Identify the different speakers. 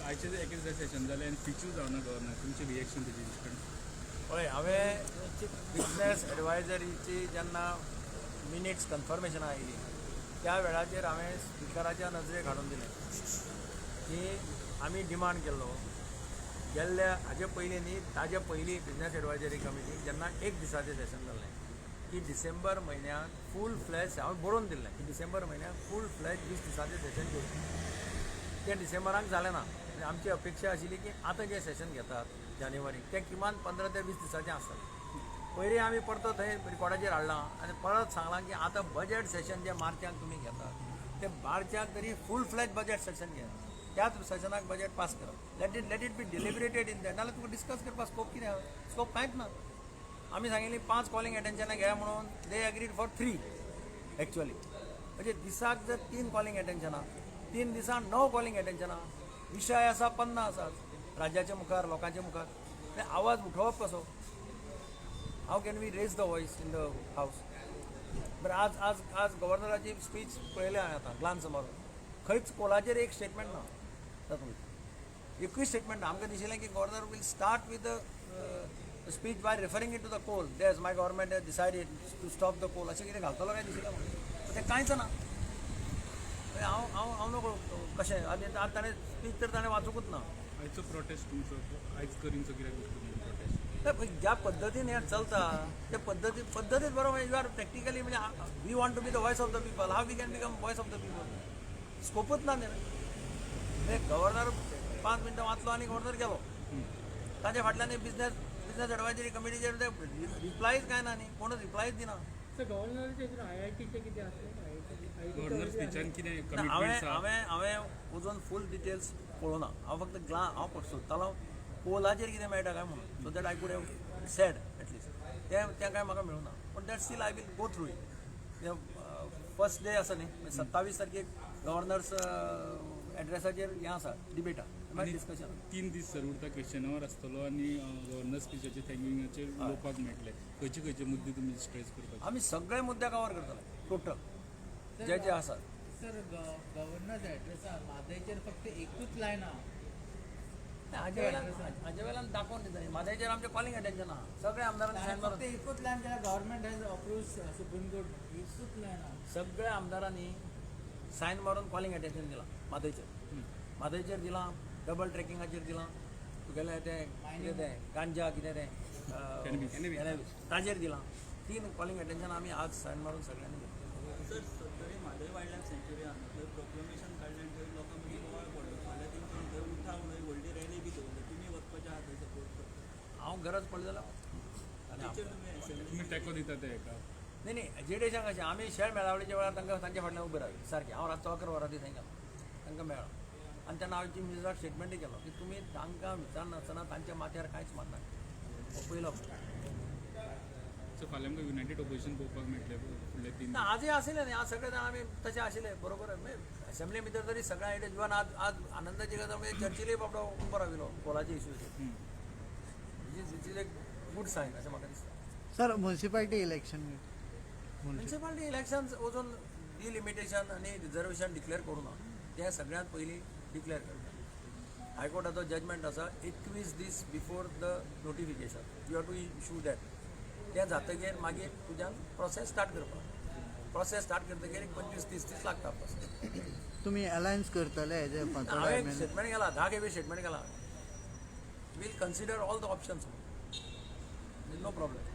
Speaker 1: आयचे एके दिसा सेशन जालें आनी फिचू जावना गव्हर्नर, तुमचें रिएक्शन तेजेर इन्स्टंट?
Speaker 2: पळय, हांवें बिजनेस एडवायजरीची जेन्ना मिनिट्स कन्फर्मेशनां आयली त्या वेळाचेर हांवें स्पिकराच्या नजरेक हाडून दिलें की आमी डिमांड केल्लो गेल्ल्या हाजे पयलीं न्ही, ताजे पयलीं बिजनेस एडवायजरी कमिटी जेन्ना एक दिसाचें सेशन जाल्लें की डिसेंबर म्हयन्याक फूल फ्लॅज, हांवें बरोवन दिल्लें की डिसेंबर म्हयन्याक फूल फ्लॅज 20 दिसांचें सेशन घेवचें. तें डिसेंबराक जालें ना. म्हणजे आमची अपेक्षा आशिल्ली की आतां जें सेशन घेतात जानेवारीक तें किमान 15 ते 20 दिसांचें आसतलें. पयलीं आमी परतो थंय रिकॉर्डाचेर हाडलां आनी परत सांगलां की आतां बजेट सेशन जें मार्चाक तुमी घेतात तें मार्चाक तरी फूल फ्लॅज बजेट सेशन घेयात, त्याच सेशनाक बजेट पास करात. Let it be deliberated in that. नाल्यार तुका डिस्कस करपाक स्कोप कितें आहा? स्कोप कांयच ना. आमी सांगिल्ली 5 कॉलिंग एटेन्शनां घेया म्हणून, they agreed for 3 actually. म्हणजे दिसाक जर 3 कॉलिंग एटेन्शनां, 3 दिसान 9 कॉलिंग एटेन्शनां, विशय आसा 50 आसा राज्याच्या मुखार, लोकांच्या मुखार, ते आवाज उठोवप कसो? How can we raise the voice in the house? बरें, आज आज आज गव्हर्नराची स्पीच पळयल्या हांवें आतां ग्लान्स मारून, खंयच कोलाचेर एक स्टेटमेंट ना तातूंत, एकूय स्टेटमेंट ना. आमकां दिशिल्लें की governor will start with the speech by referring it to the coal, thus my government has decided to stop the coal, अशें कितें घालतलो काय दिशिल्लें म्हाका, तें कांयच ना. हांव हांव हांव नकळो कशें. आनी आतां ताणें स्पीच तर ताणें वाचूंकूच ना.
Speaker 1: आयचो प्रोटेस्ट तुमचो आयज करीनचो कित्याक दिसता तुमकां प्रोटेस्ट?
Speaker 2: ज्या पद्दतीन हें चलता ते पद्दतीत बरोबर you are practically, म्हणजे we want to be the voice of the people, how we can become voice of the people? स्कोपूच ना न्ही. गव्हर्नर 5 मिनटां वाचलो आनी गव्हर्नर गेलो. ताच्या फाटल्यान बिजनेस एडवायजरी कमिटीचेर ते रिप्लायच कांय ना न्ही, कोणूच रिप्लायच दिना.
Speaker 1: गव्हर्नर स्पिचान कितें
Speaker 2: हांवें
Speaker 1: कमिटमेंट्स आहा?
Speaker 2: हांवें हांवें अजून फूल डिटेल्स पळोवना. हांव फक्त हांव सोदतालो कोलाचेर कितें मेळटा काय म्हणून, so that I could have said at least. तें तें कांय म्हाका मेळूना, पूण that still I will go through it. तें फर्स्ट डे आसा न्ही, 27 तारखेक गव्हर्नर्स एड्रेसाचेर हें आसा, डिबेट आहा, डिस्कशन.
Speaker 1: 3 दीस सर उरता, क्वेश्चन our आसतलो आनी गव्हर्नर स्पिचाचेर थँकिंगाचेर उलोवपाक मेळटलें. खंयचे खंयचे मुद्दे तुमी स्ट्रेस करपाचे?
Speaker 2: आमी सगळे मुद्दे कवर करतले टोटल जे जे आसात.
Speaker 3: सर, गव्हर्नर एड्रेसार म्हादयचेर फक्त एकूच लायन आहा.
Speaker 2: हाजे वेल्यान दाखोवन दिता, म्हादयचेर आमचें कॉलिंग अटेन्शन आहा, सगळे आमदारांनी सायन
Speaker 3: फक्त
Speaker 2: मारून
Speaker 3: एकूच लायन केल्या, government has approve supreme court, एकूच लायन आहा.
Speaker 2: सगळ्या आमदारांनी सायन मारून कॉलिंग अटेन्शन दिलां म्हादयचेर, म्हादयचेर दिलां, डबल ट्रेकिंगाचेर दिलां, तुगेलें तें कितें तें गांजा कितें तें कॅनबीस ताजेर दिलां. 3 कॉलिंग अटेन्शन आमी आज सायन मारून सगळ्यांनी दिलां.
Speaker 4: Sir, Sattari Mhadei wild life सँच्युरी आहा, थंय प्रोक्लमेशन काडलें आनी थंय लोकां मदीं बोवाळ पडलो. फाल्यां तेंच्यानी थंय उठाव म्हणून एक व्हडली रॅली बी दवरली. तुमी वचपाचे आहा थंय सपोर्ट करपाक?
Speaker 2: हांव गरज पडली जाल्यार आनी
Speaker 4: टिचर, तुमी असेंब्ली
Speaker 1: तुमी तेंको दिता ते हेका?
Speaker 2: न्ही न्ही, एजिटेशन कशें, आमी शेळ मेळावळीच्या वेळार तांकां तांच्या फाटल्यान उबे रावले सारकें. हांव रातचो 11 वरां थंय गेलो, तांकां मेळ्ळो आनी तेन्ना हांवें चीफ मिनिस्टराक स्टेटमेंटूय केलो की तुमी तांकां विचारनासतना तांच्या माथ्यार कांयच मारनाका, हो पयलो.
Speaker 1: सो फाल्यां आमकां युनायटेड ओपोजिशन पळोवपाक मेळटलें फुडले 3
Speaker 2: ना, आजूय आशिल्लें न्ही, आज सगळे जाण आमी तशें आशिल्ले बरोबर. असेंब्ली भितर तरी सगळ्या आयडिया इवन आज आज आनंदाची गजाल म्हणजे चर्चिलूय बाबडो उबो राविल्लो कोलाचे इशूचेर, which is a good sign अशें म्हाका दिसता.
Speaker 5: Sir, municipality election?
Speaker 2: Municipality elections अजून डिलिमिटेशन आनी रिजर्वेशन डिक्लेअर करूं ना, तें सगळ्यांत पयलीं डिक्लेअर करता. हायकोर्टाचो जजमेंट आसा, 21 दीस before the notification you have to issue that. तें जातगीर मागीर तुज्यान प्रोसेस स्टार्ट करपाक, प्रोसेस स्टार्ट करतगीर एक 25-30 दीस लागता प्रोसेस.
Speaker 5: तुम्ही अलायन्स करतले हेजे फातोर्डा?
Speaker 2: हांवें स्टेटमेंट केला, 10 खेपे स्टेटमेंट केला, we'll consider all the options, no problem.